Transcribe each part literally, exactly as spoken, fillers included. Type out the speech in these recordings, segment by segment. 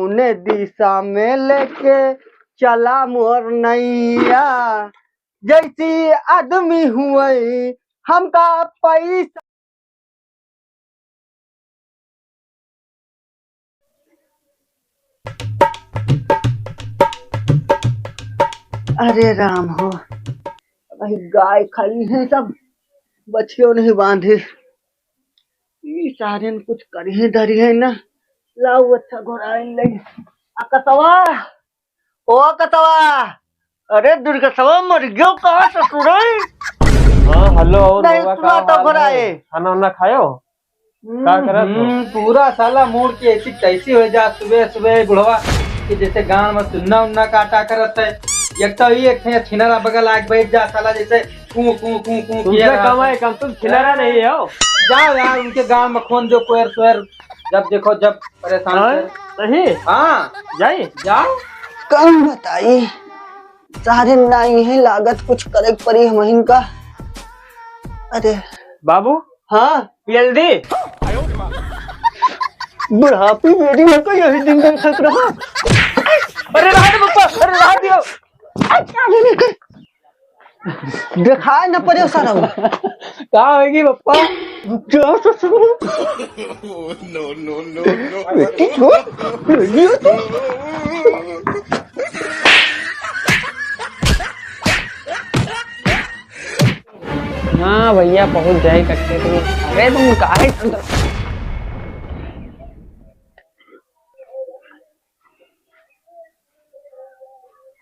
उन्हें दिशा में लेके चला मोर नैया, जैसी आदमी हुए हमका पैसा। अरे राम हो, वही गाय खड़ी है, सब बछियो नहीं बांधे। ई सारे न कुछ करिहे धरिहे ना। लाओ अच्छा घोड़ा ले। आ कसवा, ओ कसवा, अरे दुर्गसवा मर गयो का ससुर? हाँ, हेलो, नहीं रउआ सुना का तो हाल घोड़ा है? है। खाना वाना खायो? का करत हो? हम्म, पूरा साला मूड़ के ऐसी तैसी हो जा सुबह सुबह बुढ़वा कि जैसे गांव में सुन्ना उन्ना काटा करत है। एक तो ये एक ठे छिनरा बगल आके बैठ जा साला, जैसे कू कू कू कू तुमसे किया रहा कम है। है, कम तुम छिनरा नहीं हो। जाओ यार, उनके गांव में खोन जो कोयर सोयर, जब देखो जब परेशान हाँ? कर। सही? हाँ। जाई? जाओ। कम बताई, सारे नाई है, लागत कुछ करे के पड़ी हमहिन का। अरे बाबू, हाँ। जल्दी। बुढ़ापी मेरी है, कोई यही दिन देख रहा। अरे रहा दे पप्पा, अरे रहा दियो। देखाए न पड़े सारा। का होगी पप्पा? रुक जाओ ससुर। No, no, no, no। बेटी छोड़, बेटी छोड़। हाँ भैया, पहुँच जाए कट्टे तुम। अरे तुम काहे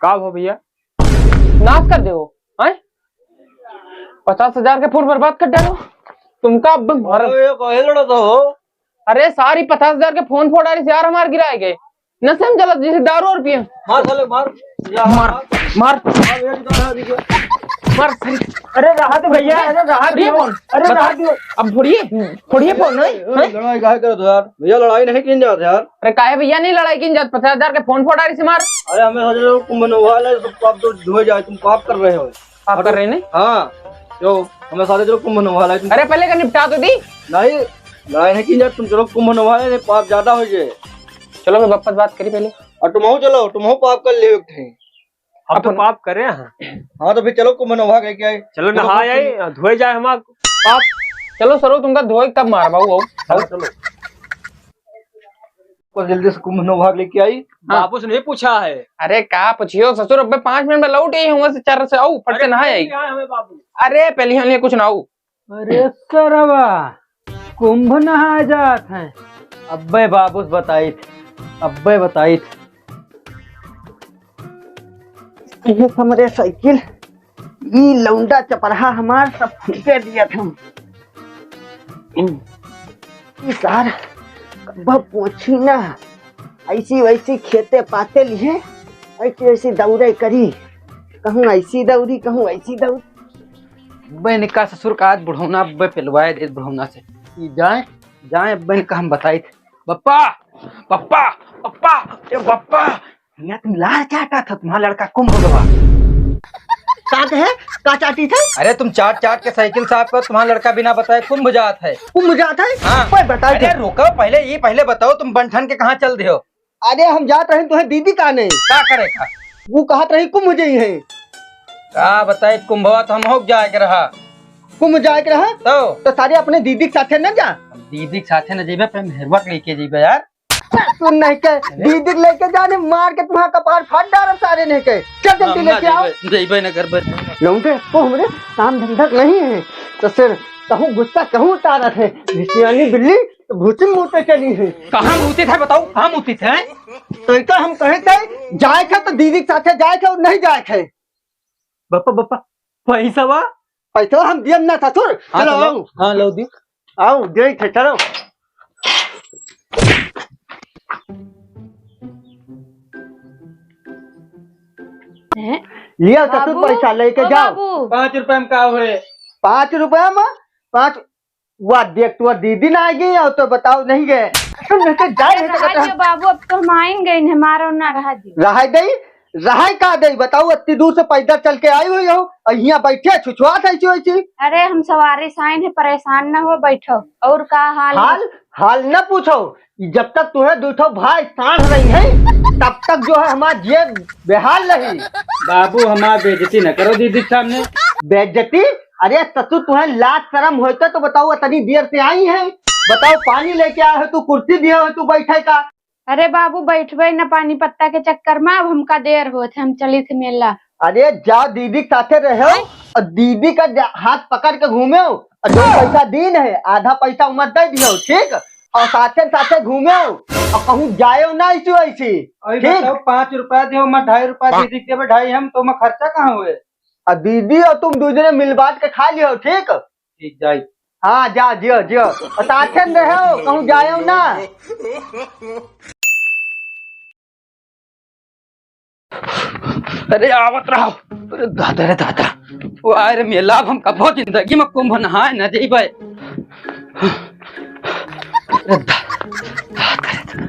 का हो भैया? नाश कर दे हो, हैं? पचास हजार के फोन बर्बाद कर डालो। तुमका अब मार अरे, ये काहे लड़त हो? अरे, सारी पचास हजार के फोन फोड़ डाली यार, हमार गिराए गए। नशे में चलत जैसे दारू और पिए। मार साले, मार। या, मार, मार। मार, मार, ये निकाल, हाँ, निकाल। मार, सही। अरे, रहा दे भैया, अरे, रहा दे। फोन। अरे, बता, रहा दे। अब फोड़िए, फोड़िए फोन, नहीं? ओए, हैं? लड़ाई काहे करत हो यार? भैया, लड़ाई नहीं कीन जात यार। अरे, काहे भैया नहीं लड़ाई कीन जात? पचास हजार के फोन फोड़ डाली से मार। अरे, हमें हर लोग कुंभ नहावा ले, तो पाप तो धोए जाए, तुम पाप कर रहे हो। पाप कर रहे नहीं? हाँ, यो, हमें सारे जो कुंभ नहावा ले, तुम अरे, पहले का निपटा तो दी। नहीं, लड़ाई नहीं कीन जात, तुम चलो कुंभ नहावा ले, पाप ज्यादा हो जाए। चलो, मैं बप्पा से बात करी पहले। और तुमहू चलो, तुमहू पाप कर लियो एक ठे। हम तो अपन पाप करे हैं। हाँ, तो फिर चलो कुंभ नहा के आई। चलो, चलो, नहा कुंभ आई, धोए जाए हमार पाप। चलो सरो, तुमका धोए तब मारबा, आओ, आओ। हाँ, चलो। को जल्दी से कुंभ नहा लेके आई। हाँ। बाबू से नहीं पूछा है। अरे का पूछियो ससुर, अबे पाँच मिनट में लौट आई हूँ से चर से, आओ, फट से अरे नहा आई। कहाँ है हमें बाबू? अरे पहले हम कुछ ना आओ। अरे सरवा, कुंभ नहाए जात हैं। अब्बे बाबूस बताइत, अब्बे बताइत। ये हमरे साइकिल, ई लौंडा चपरहा हमार सब फूटे दिया था। ई सार कब्बो पहुँची ना, ऐसी वैसी खेते पाते लिए, ऐसी वैसी दौड़े करी, कहूँ ऐसी दौड़ी, कहूँ ऐसी दौड़ी। बे निका ससुर का आज बुढ़ौना बे पेलवाए दे बुढ़ौना से। ई जाए, जाए बे निका हम बताई थे। बप्पा, बप्पा, बप्पा, ए बप्पा, यहाँ तुम लार चाटा था, तुम्हारा लड़का कुंभ गवा। का कहे? का चाटी थे? अरे तुम चाट चाट के साइकिल साफ करो, तुम्हारा लड़का बिना बताए कुंभ जात है। कुंभ जात है? हाँ। कोई बताई अरे थे। रुको, पहले ये पहले बताओ तुम बन ठन के कहाँ चल दियो? अरे हम जात रहे तुहे दीदी का नहीं। का करे का? वो कहत रही कुंभ जई है। का बताई कुंभवा तो हम हो जाए के रहा। कुंभ जाए के रहा? तो? तो सारे अपने दीदी के साथे न जा। दीदी के साथे न जेबे, अपने मेहरवा के लेके जेबे यार। सुन नहीं के, अरे। दीदी के लेके जाने मार के तुम्हारा कपार फाड़ डालब सारे नहीं के। चल जल्दी हम ना लेके आओ। जेबे, जेबे न करबे। लौंडे, वो हमरे काम धंधा नहीं है। तो सिर कहूँ गुस्सा कहूँ उतारत है। घिसियानी बिल्ली तो भूतिन मुँह पे चली है। कहाँ मुतित है बताओ, कहाँ मुतित है? तो इनका हम कहे थे, जाए थे तो दीदी के साथे जाए थे और नहीं जाए थे। बप्पा, बप्पा, पैसा बा? पैसा हम दियम ना ससुर। हाँ, चलो, चलो। आओ। हाँ, लो दी। आओ, दे थे, चलो। हैं? लिया ससुर बाबू, पैसा लेके ओ जाओ। बाबू। पाँच रुपया में का होए? पाँच रुपया में? पाँच वाह, देख, तू दीदी ना आ गई हो तो बताओ, नहीं गए। नहीं तो जाए, नहीं तो रहा कहता। दियो बाबू, अब तो हम आइन गइन है, मारो ना, रहा दियो। रहाई दई, रहाई का दई, बताओ, इतनी दूर से पैदल चल के आई हुई हो, और यहाँ बैठे छुछुआत ऐसी वैसी। अरे, हम सवारी से आइन है, परेशान ना हो, बैठो। और का हाल है? हाल, हाल ना पूछो, जब तक तुहे दुइ ठो भाई साँढ़ रही हैं, तब तक जो है हमार जेब बेहाल रही। बाबू, हमार बेइज्जती न करो दीदी के सामने। बेइज्जती? अरे ससुर, तुहे लाज शरम होते तो बताओ, इतनी देर से आई है, बताओ, पानी लेके आए हो तू, कुर्सी दिए हो तू बैठे का? अरे बाबू, बैठबे न पानी पत्ता के चक्कर में, अब हमका देर होत है, हम चलित है मेला। अरे जाओ दीदी के साथे रहो और दीदी का जा-, हाथ पकड़ के घूमो और जो पैसा दीन है आधा पैसा उमर दे दियो, ठीक? और साथे साथे घूमो और कहूँ जायो ना ऐसी वैसी, अभी ठीक? बताओ, पाँच रुपया दियो, मैं ढाई रुपया दीदी के देबे, ढाई हम तो मैं खर्चा कहाँ हुए? और दीदी और तुम दू जने मिल बांट के खा लियो, ठीक? ठीक, जाई। हाँ, जा, जियो, जियो। और साथे में रहो, कहूँ जायो ना। अरे, आवत रहो। अरे, दादा रे, दादा। वो आए रे मेला, अब हम कबो जिंदगी में कुंभ नहाए न जइबे। अरे, दा-, दादा रे, दादा।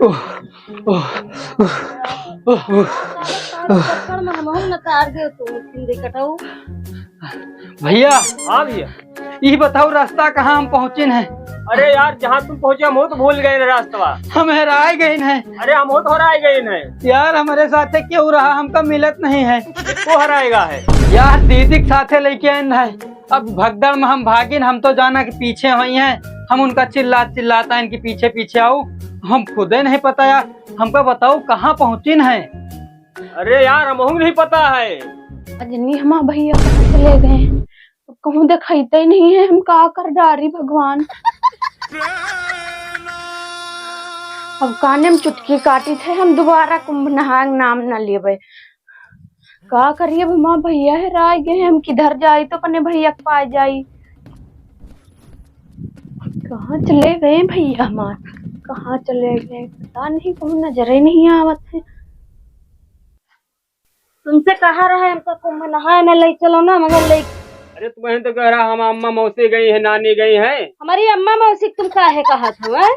ओह। ओह, ओह, ओह, ओह। चक्कर में हमहू न तार गए तो फिर दे कटाऊ। भैया। हाँ भैया। ई बताओ रास्ता कहाँ हम पहुँचिन है? अरे यार, जहाँ तुम पहुँचे हम तो भूल गए न रास्ता। हम हेराए गए हैं। अरे हम तो हेराए गए हैं। यार हमरे साथे केहू रहा, हमका मिलत नहीं है। को हेराएगा है? यार दीदी के साथे लेके आइन है। अब भगदड़ में हम भागिन, हम तो जाना कि पीछे होई हैं, हम उनका चिल्लात चिल्लात आइन कि पीछे पीछे आओ, हम खुदे नहीं पता यार, हमका बताओ कहाँ पहुँचिन है? अरे यार, हमहू नहीं पता है। अजनी हमार भैया कहाँ चले गए हैं, अब कहूँ दिखाते ही नहीं है, हम का कर डारी भगवान। अब काने में चुटकी काटी थे, हम दोबारा कुंभ नहाए नाम न लेबे। का करिए, अब हमार भैया हेराय गए, हम किधर जाई तो अपने भैया के पाए जाई। कहाँ चले गए भैया हमार, कहाँ चले गए, पता नहीं, कहूँ नजरे नहीं आवत है। तुमसे कहा रहा है हमका कुंभ नहाए न ले चलो ना, मगर ले अरे तुम्हें तो कह रहा हम अम्मा मौसी गई है, नानी गई है। हमारी अम्मा मौसी तुम काहे कहत हो, हैं?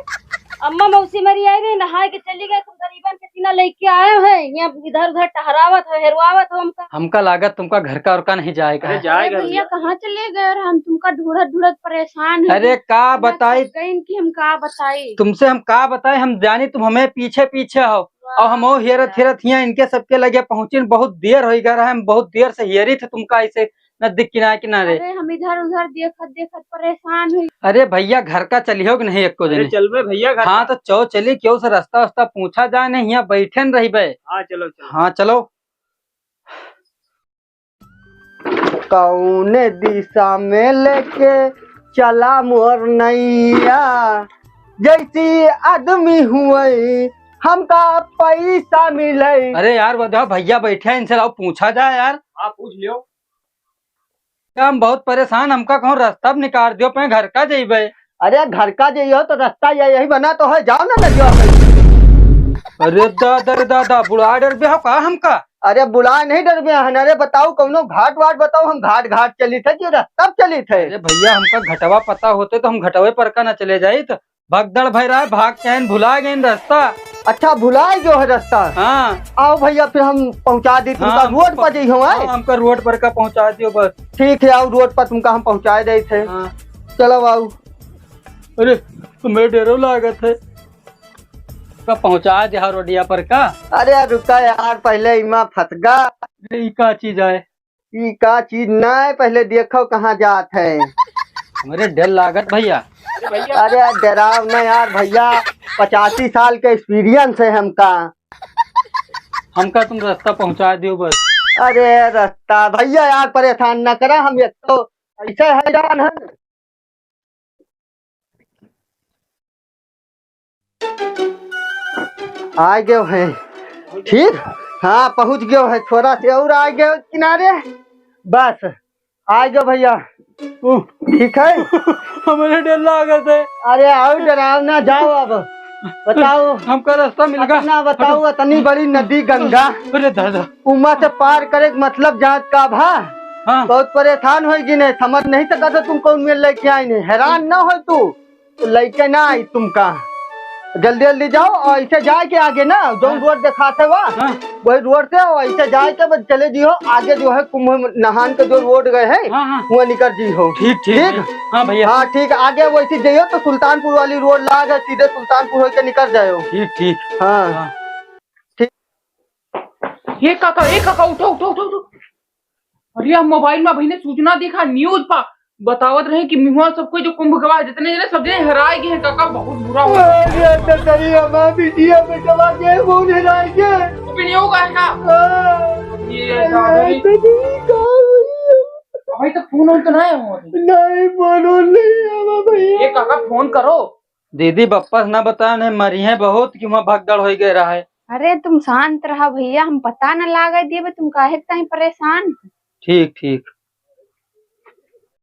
अम्मा मौसी मरी आई रही, नहाए के चली गए, तुम गरीबन के सीना लेके आए हो, हैं? यहाँ इधर उधर टहरावत हो, हेरवावत हो हमका। हमका लागत तुमका घर का और का नहीं जाए का अरे है। जाए अरे घर भैया, भैया। कहाँ चले गए और हम तुमका ढूंढत ढूंढत परेशान हैं। अरे का इतना बताई? थक गइन कि हम का बताई। तुमसे हम का बताई, हम जानी तुम हमें पीछे पीछे हो। वाह और हम वो हेरत भैया। हेरत हियाँ इनके सबके लगे पहुँचिन, बहुत देर हो गया रहा, हम बहुत देर से हेरी थे तुमका ऐसे नदी किनारे किनारे। अरे हम इधर उधर देखत देखत परेशान हुई। अरे भैया घर का चलियो कि नहीं एको अरे जने? चलबे भैया घर हाँ का। तो चलो चली, केहू से रास्ता वास्ता पूछा जाए, नहीं यहाँ बैठे न रहिबे। हाँ चलो चलो। हाँ चलो। कौने दिशा में लेके चला मोर नैया, जैसी आदमी हुए हमका पैसा मिले। अरे यार, वो देखो भैया बैठे हैं, इनसे लाओ पूछा जाए यार। हाँ, पूछ लियो। हम बहुत परेशान, हमका कहूँ रास्ता भी निकाल दियो, पे घर का जइबे। अरे घर का जइयो तो रास्ता ये यही बना तो है, जाओ ना नदिया पे। अरे दादा रे दादा, बुलाए डरबे हो का हमका? अरे बुलाए नहीं डरबे हन, अरे बताओ कौनो घाट वाट बताओ, हम घाट घाट चली थे कि रास्ता पे चली थे? अरे भैया हमका घटवा पता होते तो हम घटवे पर का ना चले जाइत। भगदड़ भय रहा, भाग के आइन, भुला गइन रास्ता। अच्छा, भुलाए गयो है रास्ता? हाँ। आओ भैया, फिर हम पहुँचा दी तुमका हाँ, रोड पर जइहो, आए? हाँ, हमका रोड पर का पहुँचा दियो बस। ठीक है, आओ रोड पर तुमका हम पहुँचा देइत है। हाँ। चलो आओ। अरे, तुम्हें डरो लागत है। का पहुँचा दे हा रोडिया पर का? अरे रुका यार, पहले इमा फंस गा। अरे, ई का चीज आए? ई का चीज ना है, पहले देखो कहाँ जात है। हमरे डर लागत भैया। अरे डराव ना यार भैया, पचासी साल के experience है हमका। हमका तुम रास्ता पहुँचा दियो बस। अरे रास्ता भैया यार परेशान ना करा, हम एक तो ऐसे हैरान है। आ गयो है। ठीक। हाँ, पहुँच गयो है, थोड़ा से और आ गयो किनारे। बस, आ गयो भैया। उ, ठीक है। हमरे डर लागत है। अरे आओ, डराव ना, जाओ अब। बताओ। हमका रास्ता मिल गया। अपना बताओ, इतनी बड़ी नदी गंगा। अरे दादा। उमा से पार करे के मतलब जात का भा? हाँ। बहुत परेशान होइ गिन है, समझ नहीं सकत हो तुम कौन मेल लेके आइन है। हैरान ना हो तू, तो लेके ना आई तुमका। जल्दी जल्दी जाओ और ऐसे जाए के आगे ना, जौन हाँ। रोड देखात है वह, हाँ। वही रोड से और ऐसे जाए के बस चले जियो। आगे जो है कुंभ नहान के जो रोड गए है, हाँ, हाँ। वहाँ निकल जियो। ठीक, ठीक, ठीक? ठीक। हाँ भैया। हाँ ठीक, आगे वैसे जाइयो तो सुल्तानपुर वाली रोड लाग है, सीधे सुल्तानपुर होके निकल जाओ। ठीक, ठीक। हाँ। हाँ। ठीक। ये काका, ये काका, उठो, उठो, उठो, उठो। अरे, हम मोबाइल में अभी ने सूचना देखा, न्यूज पा बतावत रहे कि मिहुआ सब कोई जो कुंभ गवाह जितने जने, सब जने हराए गए हैं काका, बहुत बुरा हुआ। अरे, तो सही है, हमारा बिटिया बेटवा के वो नहीं रह गए। वो भी नहीं होगा है का? हाँ। ये अरे, दादा रे। तो नहीं, का हुई है? अभी तो फोन वोन तो नहीं हुआ। नहीं, फोन वोन नहीं आवा भैया। ये काका, फोन करो। दीदी, बप्पा से ना बताओ, नहीं मरी है बहुत कि वहाँ भगदड़ हो गए रहा है। अरे, तुम शांत रहा भैया, हम पता न लागे दिए, तुम काहे ताई परेशान? ठीक, ठीक।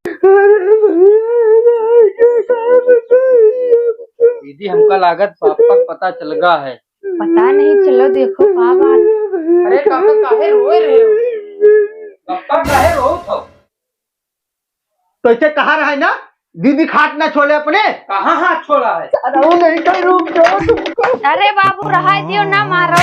अरे भैया, ये का बताई अब? दीदी, हमका लागत पापा का पता चल गा है। पता नहीं, चलो देखो का बात। अरे काका, काहे रोए रहे हो? पापा काहे रोत हो? तो इसे कहा रहा है ना, दीदी का हाथ ना छोड़े अपने। कहाँ हाथ छोड़ा है? अरे वो नहीं कह, रुक जाओ तुमको। अरे बाबू, रहा दियो, ना मारो।